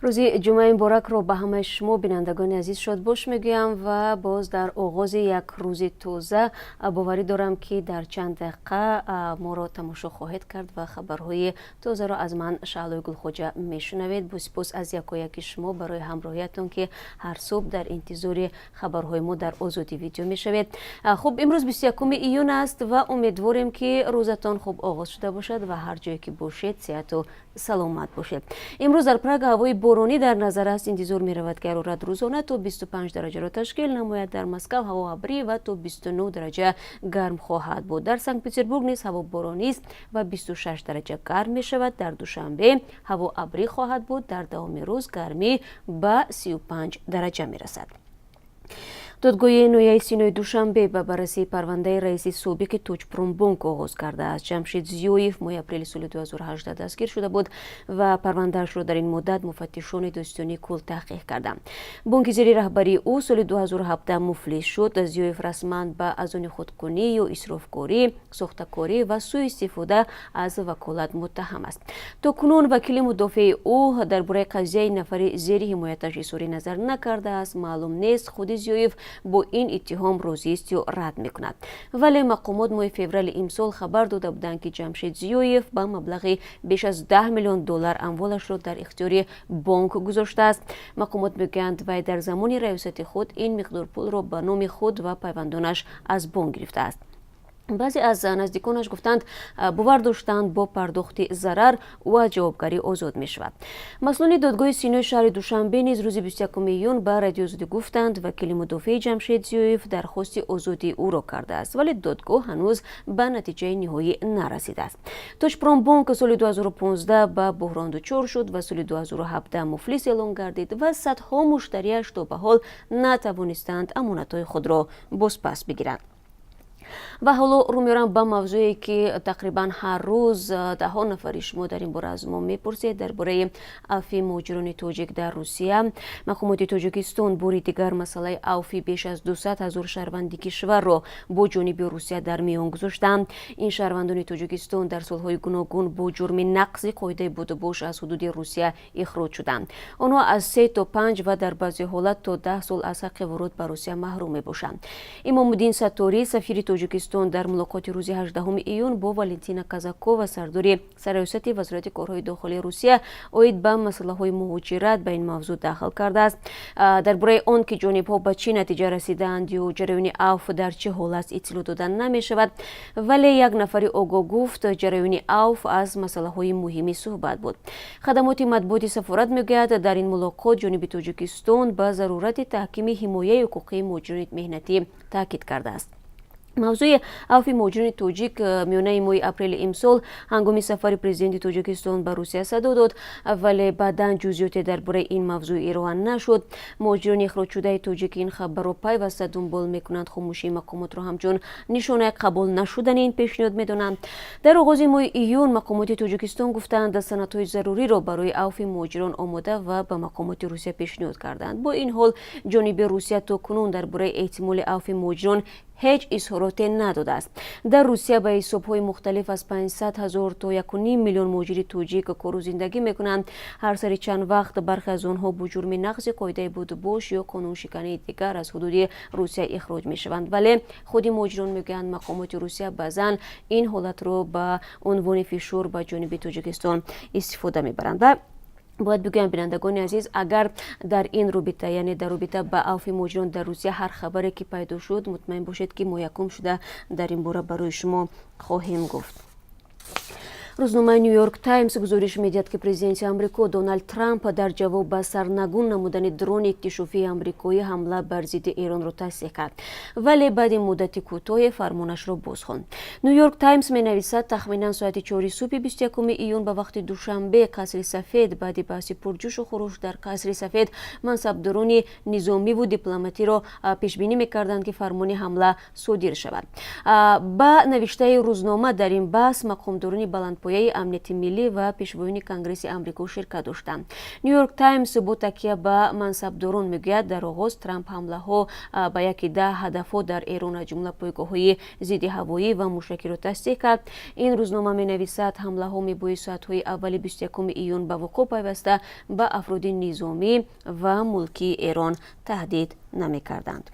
Рӯзи ҷумъаи муборакро ба ҳамаи шумо, бинандагони азиз, шодбош мегӯям ва боз дар оғози як рӯзи тоза боварӣ дорам, ки дар чанд дақиқа моро тамошо хоҳед кард ва хабарҳои тозаро аз ман, Шаҳлои Гулхоҷа, мешунавед. Бо сипос аз якояки шумо барои ҳамроҳиятон, ки ҳар субҳ дар интизори хабарҳои мо дар Озодӣ Видео мешавед. Хуб, имрӯз 21 июн аст ва умедворем, ки рӯзатон хуб оғоз шуда бошад ва ҳар ҷое ки бошед, сеҳату саломат бошед. Имрӯз дар Прага ҳавои боронӣ дар назар аст. Интизор меравад, ки ҳарорат рӯзона то 25 дараҷаро ташкил намояд. Дар Москав ҳаво абрӣ ва то 29 дараҷа гарм хоҳад буд. Дар Санкт Петербург низ ҳаво боронист ва 26 дараҷа гарм мешавад. Дар Душанбе ҳаво абрӣ хоҳад буд. Дар давоми рӯз гармӣ ба 35 дараҷа мерасад. Додгоҳи ноҳияи Синои Душанбе ба баррасии парвандаи раиси собиқи Тоҷпромбонк оғоз кардааст. Ҷамшед Зиёев моҳи апрели соли 2018 дастгир шуда буд ва парвандаашро дар ин муддат муфаттишони Додситонии кулл таҳқиқ карданд. Бонки зери раҳбарии ӯ соли 2017 муфлис шуд. Зиёев расман ба аз они худкунӣ ё исрофкорӣ, сохтакорӣ ва сӯистифода аз ваколат муттаҳам аст. То кунун вакили мудофеи ӯ дар бораи қазияи нафари зери ҳимояташ изҳори назар накардааст. Маълум нест, худи Зиёев бо ин иттиҳом розист ё рад мекунад. Вале мақомот моҳи феврали имсол хабар дода буданд, ки Ҷамшед Зиёев ба маблағи беш аз 10 миллион доллар амволашро дар ихтиёри бонк гузоштааст. Мақомот мегӯянд, вай дар замони раёсати худ ин миқдор пулро ба номи худ ва пайвандонаш аз бонк гирифтааст. Баъзе аз наздиконаш гуфтанд, бовар доштанд, бо пардохти зарар ӯ аз ҷавобгарӣ озод мешавад. Масъулони додгоҳи Синои шаҳри Душанбе низ рӯзи 21 июн ба Радиои Озодӣ гуфтанд, вакили мудофеи Ҷамшед Зиёев дархости озодии ӯро кардааст, вале додгоҳ ҳанӯз ба натиҷаи ниҳоӣ нарасидааст. Тоҷпромбонк соли 2015 ба буҳрон дучор шуд ва соли 2017 муфлис эълон гардид ва садҳо муштариаш то ба ҳол натавонистанд амонатҳои худро бозпас бигиранд. Ва ҳоло рӯ меорам ба мавзӯе, ки тақрибан ҳар рӯз даҳҳо нафари шумо дар ин бора аз мо мепурсед, дар бораи авфи муҳоҷирони тоҷик дар Русия. Мақомоти Тоҷикистон бори дигар масъалаи авфи беш аз 200 000 шаҳрванди кишварро бо ҷониби Русия дар миён гузоштанд. Ин шаҳрвандони Тоҷикистон дар солҳои гуногун бо ҷурми нақзи қоидаи будубош аз ҳудуди Русия ихроҷ шуданд. Онҳо аз 3 то 5 ва дар баъзе ҳолат то 10 сол аз ҳаққи вуруд ба Русия маҳрум мебошанд. Имомуддин Сатторӣ, сафири Тоҷикистон, дар мулоқоти рӯзи 18 июн бо Валентина Казакова, сардори сарраёсати Вазорати корҳои дохилии Русия оид ба масъалаҳои муҳоҷират, ба ин мавзӯъ дахл кардааст. Дар бораи он ки ҷонибҳо ба чӣ натиҷа расидаанд ё ҷараёни авф дар чӣ ҳол аст, иттилоъ дода намешавад. Вале як нафари огоҳ гуфт, ҷараёни авф аз масъалаҳои муҳими суҳбат буд. Хадамоти матбуоти сафорат мегӯяд, дар ин мулоқот ҷониби Тоҷикистон ба зарурати таҳкими ҳимояи ҳуқуқии муҳоҷирони меҳнатӣ таъкид кардааст. Мавзӯи авфи муҳоҷирони тоҷик миёнаи моҳи апрели имсол ҳангоми сафари президенти Тоҷикистон ба Русия садо дод, вале баъдан ҷузъиёте дар бораи ин мавзӯъ ироа нашуд. Муҳоҷирони ихроҷшудаи тоҷик ин хабарро пайваста дунбол мекунанд, хомӯшии мақомотро ҳамчун нишонаи қабул нашудани ин пешниҳод медонанд. Дар оғози моҳи июн мақомоти Тоҷикистон гуфтанд, санадҳои заруриро барои авфи муҳоҷирон омода ва ба мақомоти Русия пешниҳод карданд. Бо ин ҳол ҷониби Русия то кунун дар бораи эҳтимоли авфи муҳоҷирон ҳеҷ изҳороте надодааст. Дар Русия ба ҳисобҳои мухталиф аз 500 ҳазор то 1,5 миллион муҳоҷири тоҷик кору зиндагӣ мекунанд. Ҳар сари чанд вақт бархе аз онҳо бо ҷурми нақзи қоидаи будубош ё қонуншикании дигар аз ҳудуди Русия ихроҷ мешаванд. Вале худи муҳоҷирон мегӯянд, мақомоти Русия баъзан ин ҳолатро ба унвони фишор ба ҷониби Тоҷикистон истифода мебаранд. Ва бояд бигӯям, бинандагони азиз, агар дар ин робита, яъне дар робита ба авфи муҳоҷирон дар Русия, ҳар хабаре ки пайдо шуд, мутмаин бошед, ки мо якум шуда дар ин бора барои шумо хоҳем гуфт. Рӯзномаи Ню Йорк Таймс гузориш медиҳад, ки президенти Амрико Доналд Трамп дар ҷавоб ба сарнагун намудани дрони иктишофии амрикоӣ ҳамла бар зидди Эронро тасдиқ кард, вале баъди муддати кӯтоҳе фармонашро бозхонд. Ню Йорк Таймс менависад, тахминан соати 4-и субҳи 21 июн ба вақти Душанбе Қасри Сафед баъди баҳси пурҷӯшу хуруш дар Қасри Сафед мансабдорони низомиву дипломатиро пешбинӣ мекарданд, ки фармони ҳамла содир шавад. Ба навиштаи рӯзнома, дар ин баҳс мақомдорони баланд баландпояи амнияти миллӣ ва пешвоёни Конгресси Амрико ширкат доштанд. Нью-Йорк Таймс бо такя ба мансабдорон мегӯяд, дар оғоз Трамп ҳамлаҳо ба яки 10 ҳадафҳо дар Эрон, аз ҷумла пойгоҳҳои зидди ҳавоӣ ва мушакиро тасдиқ кард. Ин рӯзнома менависад, ҳамлаҳо мебоист соатҳои аввали 21 июн ба вуқӯъ пайваста, ба афроди низомӣ ва мулкии Эрон таҳдид намекарданд.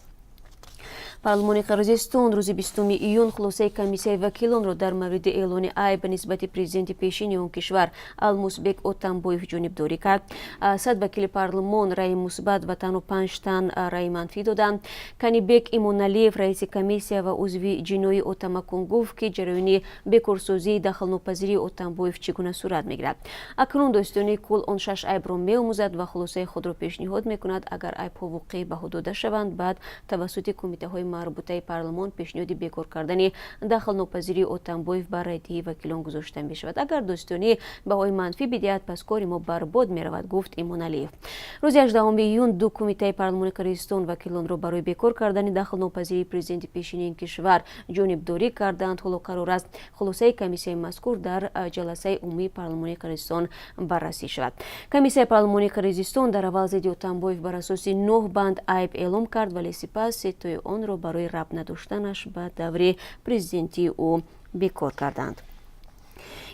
Парлумони Қирғизистон рӯзи 20 июн хулосаи комиссияи вакилонро дар мавриди эълони айб нисбати президенти пешини он кишвар Алмусбек Отамбоев ҷонибдорӣ кард. 100 вакили парлумон раъи мусбат ва танҳо панҷ тан раъи манфӣ доданд. Канибек Имоналиев, раиси комиссия ва узви ҷиноҳи Отамакун, гуфт, ки ҷараёни бекорсозии дахлнопазирии Отамбоев чӣ гуна сурат мегирад. Акнун Додситонии кулл он шаш айбро меомӯзад ва хулосаи худро пешниҳод мекунад. Агар айбҳо воқеӣ баҳо дода шаванд, баъд тавассути кумитаҳои марбутаи парлумон пешниҳоди бекор кардани дахлнопазирии Отамбоев ба райдиҳии вакилон гузошта мешавад. Агар додситонӣ баҳои манфӣ бидиҳад, пас кори мо барбод меравад, гуфт Имоналиев. Рӯзи 18 июн ду кумитаи парлумони Қирғизистон вакилонро барои бекор кардани дахлнопазирии президенти пешини ин кишвар ҷонибдорӣ карданд. Ҳоло қарор аст, хулосаи комиссияи мазкур дар ҷаласаи умумии парлумони Қирғизистон баррасӣ шавад. Комиссияи парлумони Қирғизистон дар аввал зидди Отамбоев бар асоси нӯҳ банд айб эълом кард, вале сипас сетои онро барои рабт надоштанаш ба даври президентии ӯ бекор карданд.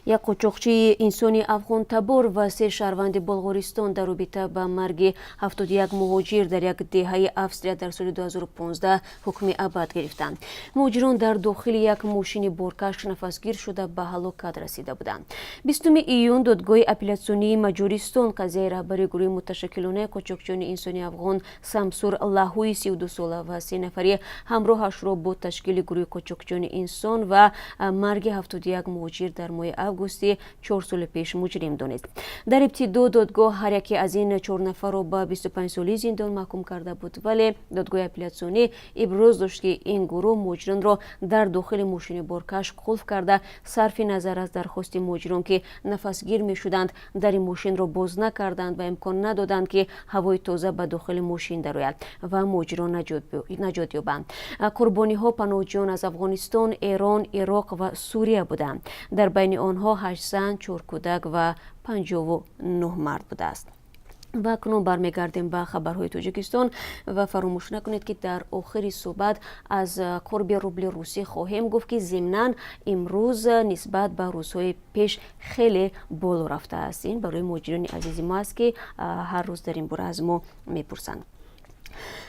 Як қочоқчии инсони афғонтабор ва се шаҳрванди Болғористон дар робита ба марги 71 муҳоҷир дар як деҳаи Австрия дар соли 2015 ҳукми абад гирифтанд. Муҳоҷирон дар дохили як мошини боркаш нафасгир шуда, ба ҳалокат расида буданд. 20 июн додгоҳи апеллятсионии Маҷористон қазияи раҳбари гурӯҳи муташаккилонаи қочоқчиёни инсони афғон Самсур Лаҳуи 32сола ва се нафари ҳамроҳашро бо ташкили гурӯҳи қочоқчиёни инсон ва марги 71 муҳоҷир дар моҳи августи 4 соли пеш муҷрим донист. Дар ибтидо додгоҳ ҳар яке аз ин чор нафарро ба 25 солӣ зиндон маҳкум карда буд, вале додгоҳи апеллятсионӣ иброз дошт, ки ин гурӯҳ муҳоҷиронро дар дохили мошини боркаш қулф карда, сарфи назар аз дархости муҳоҷирон, ки нафасгир мешуданд, дари мошинро боз накарданд ва имкон надоданд, ки ҳавои тоза ба дохили мошин дарояд ва муҳоҷирон наҷот ёбанд. Қурбониҳо паноҳҷӯён аз Афғонистон, Эрон, Ироқ ва Сурия буданд. Дар байни онҳо ҳашт зан, чор кӯдак ва 59 мард будааст. Ва акнун бармегардем ба хабарҳои Тоҷикистон ва фаромӯш накунед, ки дар охири суҳбат аз қурби рубли русӣ хоҳем гуфт, ки зимнан имрӯз нисбат ба рӯзҳои пеш хеле боло рафтааст. Ин барои муҳоҷирони азизи мо аст, ки ҳар рӯз дар ин бора аз мо мепурсанд.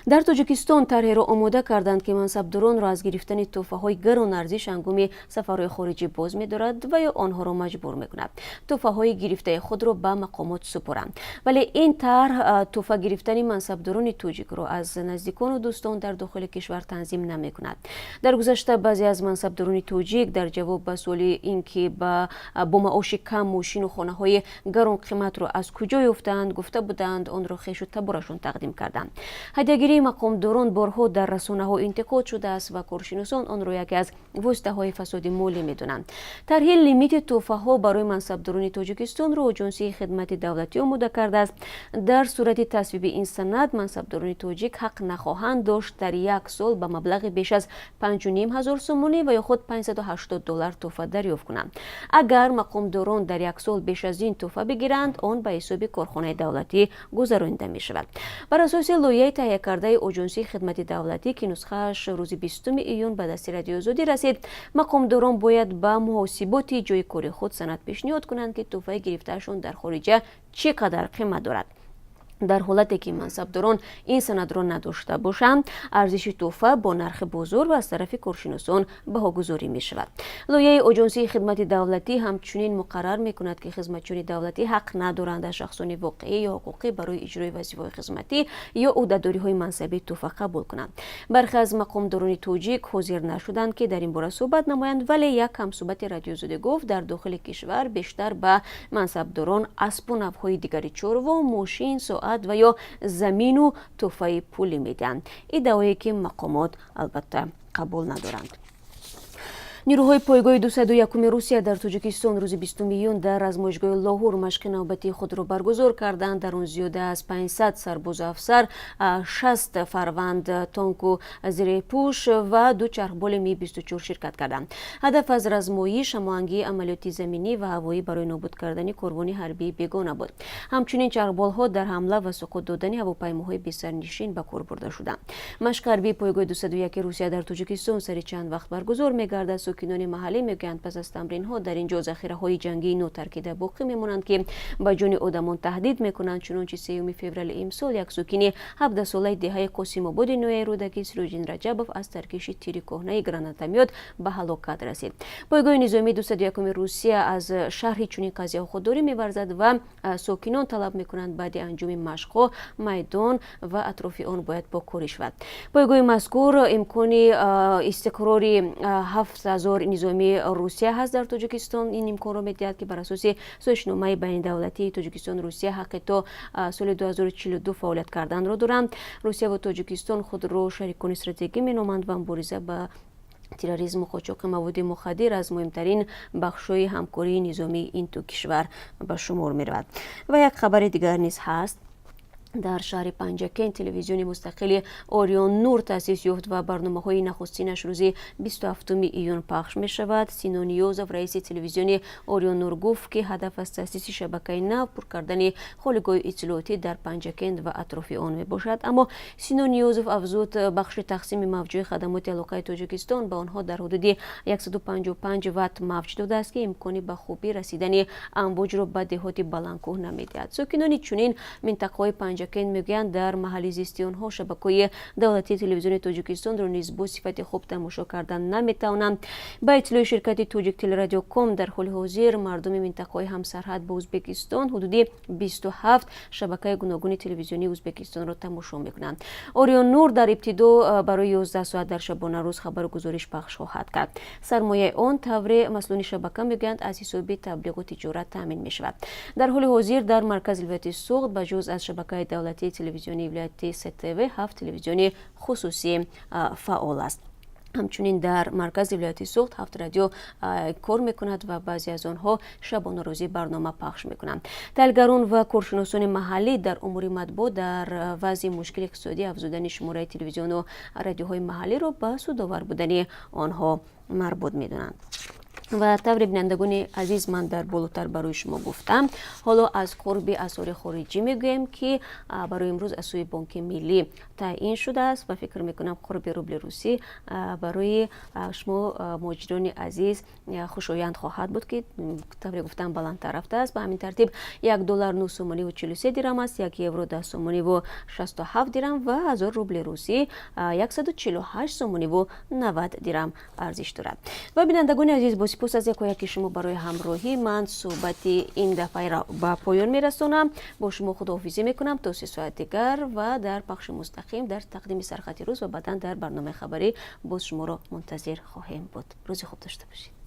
Дар Тоҷикистон тарҳеро омода карданд, ки мансабдоронро аз гирифтани тӯҳфаҳои гаронарзиш ҳангоми сафарҳои хориҷӣ боз медорад ва ё онҳоро маҷбур мекунад тӯҳфаҳои гирифтаи худро ба мақомот супоранд. Вале ин тарҳ тӯҳфа гирифтани мансабдорони тоҷикро аз наздикону дӯстон дар дохили кишвар танзим намекунад. Дар гузашта баъзе аз мансабдорони тоҷик дар ҷавоб ба суоли ин ки бо маоши кам мошину хонаҳои гаронқиматро аз куҷо ёфтаанд, гуфта буданд, онро хешу таборашон тақдим карданд. Ҳадягирии мақомдорон борҳо дар расонаҳо интиқод шудааст ва коршиносон онро яке аз воситаҳои фасоди молӣ медонанд. Тарҳи лимити тӯҳфаҳо барои мансабдорони Тоҷикистонро Оҷонсии хидмати давлатӣ омода кардааст. Дар сурати тасвиби ин санад, мансабдорони тоҷик ҳақ нахоҳанд дошт дар як сол ба маблағи беш аз 5,5 ҳазор сомонӣ ва ё худ 580 доллар тӯҳфа дарёфт кунанд. Агар мақомдорон дар як сол беш аз ин тӯҳфа бигиранд, он ба ҳисоби корхонаи давлатӣ гузаронида мешавад. Бар асоси лоиҳаи таҳиякардаи Оҷонсии хидмати давлатӣ, ки нусхааш рӯзи 20 июн ба дасти Радиои Озодӣ расид, мақомдорон бояд ба муҳосиботи ҷои кори худ санад пешниҳод кунанд, ки тӯҳфаи гирифтаашон дар хориҷа чӣ қадар қимат дорад. Дар ҳолате ки мансабдорон ин санадро надошта бошанд, арзиши тӯҳфа бо нархи бозор ва аз тарафи коршиносон баҳогузорӣ мешавад. Лоиҳаи Оҷонсии хидмати давлатӣ ҳамчунин муқаррар мекунад, ки хизматчиёни давлатӣ ҳақ надоранд аз шахсони воқеӣ ё ҳуқуқӣ барои иҷрои вазифаҳои хизматӣ ё ӯҳдадориҳои мансабӣ тӯҳфа қабул кунанд. Бархе аз мақомдорони тоҷик ҳозир нашуданд, ки дар ин бора суҳбат намоянд, вале як ҳамсӯҳбати Радиои Озодӣ гуфт, дар дохили кишвар бештар ба мансабдорон аспу навъҳои дигари чорво, мошин, соат ва ё замину тӯҳфаи пулӣ медиҳанд, иддаое ки мақомот албатта қабул надоранд. Нирӯҳои пойгоҳи 201-уми Русия дар Тоҷикистон рӯзи 20 июн дар размоишгоҳи Лоҳур машқи навбатии худро баргузор карданд. Дар он зиёда аз 500 сарбозу афсар, 60 фарванд тонку зиреҳпӯш ва ду чархболи Ми 24 ширкат карданд. Ҳадаф аз размоиш ҳамоҳангии амалиёти заминӣ ва ҳавоӣ барои нобуд кардани корвони ҳарбии бегона буд. Ҳамчунин чархболҳо дар ҳамла ва суқут додани ҳавопаймоҳои бесарнишин ба кор бурда шуданд. Машқи ҳарбии пойгоҳи 201 Русия дар Тоҷикистон сари чанд вақт баргузор мегардад. Сокинони маҳаллӣ мегӯянд, пас аз тамринҳо дар ин ҷо захираҳои ҷангии нотаркида боқӣ мемонанд, ки ба ҷони одамон таҳдид мекунанд. Чунончи 3 феврали имсол як сокини 17-солаи деҳаи Қосимободи ноҳияи Рӯдакӣ Сироҷиддин Раҷабов аз таркиши тири кӯҳнаи гранатомёт ба ҳалокат расид. Пойгоҳи низомии 201-уми Русия аз шарҳи чунин қазияҳо худдорӣ меварзад ва сокинон талаб мекунанд, баъди анҷоми машқҳо майдон ва атрофи он бояд поккорӣ шавад. Пойгоҳи мазкур имкони истиқрори 7000 низомии Русия ҳаст дар Тоҷикистон. Ин имконро медиҳад, ки бар асоси созишномаи байнидавлатии Тоҷикистону Русия ҳаққи то соли 2042 фаъолият карданро доранд. Русия ва Тоҷикистон худро шарикони стратегӣ меноманд ва мубориза ба терроризму қочоқи маводи мухаддир аз муҳимтарин бахшҳои ҳамкории низомии ин ду кишвар ба шумор меравад. Ва як хабари дигар низ ҳаст. Дар шаҳри Панҷакент телевизиони мустақили Орион Нур таъсис ёфт ва барномаҳои нахустинаш рӯзи 27 июн пахш мешавад. Сино Ниёзов, раиси телевизиони Орион Нур, гуфт, ки ҳадаф аз таъсиси шабакаи нав пур кардани холигоҳи иттилоотӣ дар Панҷакент ва атрофи он мебошад. Аммо Сино Ниёзов афзуд, бахши тақсими мавҷҳои хадамоти алоқаи Тоҷикистон ба онҳо дар ҳудуди 155 ватт мавҷ додааст, ки имкони ба хубӣ расидани амвоҷро ба деҳоти баландкӯҳ намедиҳад. Сокинони чунин минтақаҳои Панҷакент мегӯянд, дар маҳалли зисти онҳо шабакаҳои давлатии телевизиони Тоҷикистонро низ бо сифати хуб тамошо кардан наметавонанд. Ба иттилои ширкати Тоҷик Телерадиоком, дар ҳоли ҳозир мардуми минтақаҳои ҳамсарҳад бо Ӯзбекистон ҳудуди 27 шабакаи гуногуни телевизионии Ӯзбекистонро тамошо мекунанд. Орион Нур дар ибтидо барои 11 соат дар шабонарӯз хабару гузориш пахш хоҳад кард. Сармояи он, тавре масъулони шабака мегӯянд, аз ҳисоби таблиғу тиҷорат таъмин мешавад. Дар ҳоли ҳозир дар маркази вилояти Суғд ба ҷуз аз шабакаи давлатии телевизионии вилояти СТВ ҳафт телевизиони хусусӣ фаъол аст. Ҳамчунин дар маркази вилояти Суғд ҳафт радио кор мекунад ва баъзе аз онҳо шабонарӯзӣ барнома пахш мекунанд. Таҳлилгарон ва коршиносони маҳаллӣ дар умури матбуот дар вазъи мушкили иқтисодӣ афзудани шумораи телевизиону радиоҳои маҳаллиро ба судовар будани онҳо марбут медонанд. Ва тавре, бинандагони азиз, ман дар болотар барои шумо гуфтам, ҳоло аз қурби асъори хориҷӣ мегӯем, ки барои имрӯз аз сӯи Бонки Миллӣ таъин шудааст. Ва фикр мекунам, қурби рубли русӣ барои шумо, муҳоҷирони азиз, хушоянд хоҳад буд, ки тавре гуфтам, баландтар рафтааст. Ба ҳамин тартиб, 1 доллар 9 сомониву 43 дирам аст, 1 евро 10 сомониву 67 дирам ва 1000 рубли русӣ 148 сомониву 90 дирам арзиш дорад. Ва, бинандагони азиз, бо сипос аз якояки шумо барои ҳамроҳӣ ман суҳбати ин дафъаро ба поён мерасонам. Бо шумо худоҳофизӣ мекунам то 3 соат дигар ва дар пахши мустақим, дар тақдими сархати рӯз ва баъдан дар барномаи хабарӣ боз шуморо мунтазир хоҳем буд. Рӯзи хуб дошта бошед.